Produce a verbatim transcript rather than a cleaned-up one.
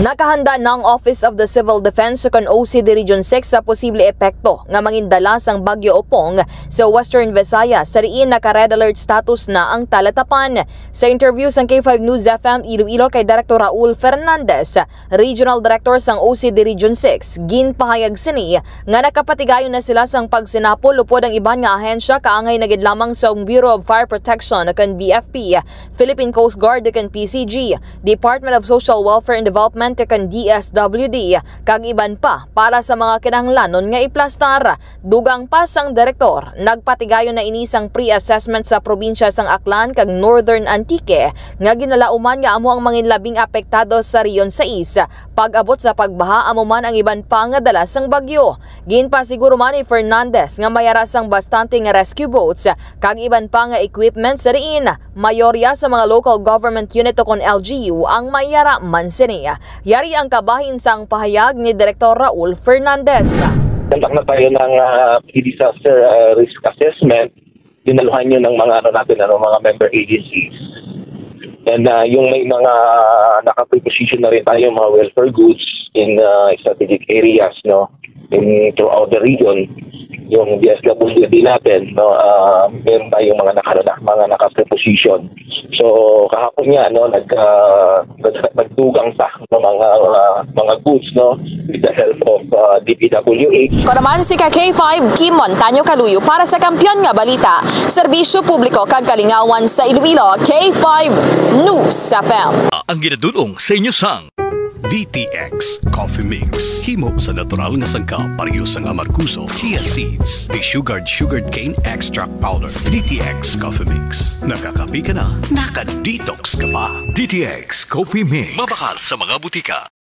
Nakahanda na ang Office of the Civil Defense o kon O C D Region six sa posible epekto nga mangindala sang Bagyo Opong sa Western Visayas, sa diin naka-red alert status na ang Talatapan. Sa interview sang K five News F M Iloilo kay Director Raul Fernandez, Regional Director sang O C D Region six, ginpahayag sini nga nakapatigayon na sila sang pagsinapol upod ang iban nga ahensya kaangay na gid lamang sa Bureau of Fire Protection o kon B F P, Philippine Coast Guard o kon P C G, Department of Social Welfare and Development o kon D S W D, kag iban pa para sa mga kinahanglanon nga iplastar. Dugang pa sang direktor, nagpatigayon na ini sang pre-assessment sa probinsya sang Aklan kag Northern Antique nga ginalauman nga amo ang manginlabing apektado sa Rehiyon sais. Pag-abot sa pagbaha, amo man ang iban pa nga dala sang bagyo. Ginpasiguro man ni Fernandez nga may ara sang bastante nga rescue boats kag iban pa nga equipment sa diin mayorya sa mga local government unit o kon L G U ang may ara man sini. Yari ang kabahin sang pahayag ni Direktor Raul Fernandez. Conduct na tayo ng ah, pre-disaster ah, risk assessment. Dinaluhan yun ng mga ano natin, ano, mga member agencies. And ah, yung may mga naka-preposition na rin tayo, mga welfare goods in ah, strategic areas, no, in throughout the region. Yung D S W D natin, no, ah, meron tayong mga naka mga naka-preposition. So kahapon nga, no, nag ah, nag- nagdugang sa mga ah, mga goods, no, with the help of ah, D P W H. Ko naman si ka K five Kim Montaño Kaluyo para sa Kampiyon nga Balita, Serbisyo Publiko kag Kalingawan sa Iloilo, K five News F M. Ang ginadulong sa inyo sang D T X Coffee Mix. Himo sa natural nga sangkap, pareho sang amargoso, chia seeds, desugared sugarcane extract powder. D T X Coffee Mix. Nakakape ka na, naka-detox ka pa. D T X Coffee Mix. Mabakal sa mga butika.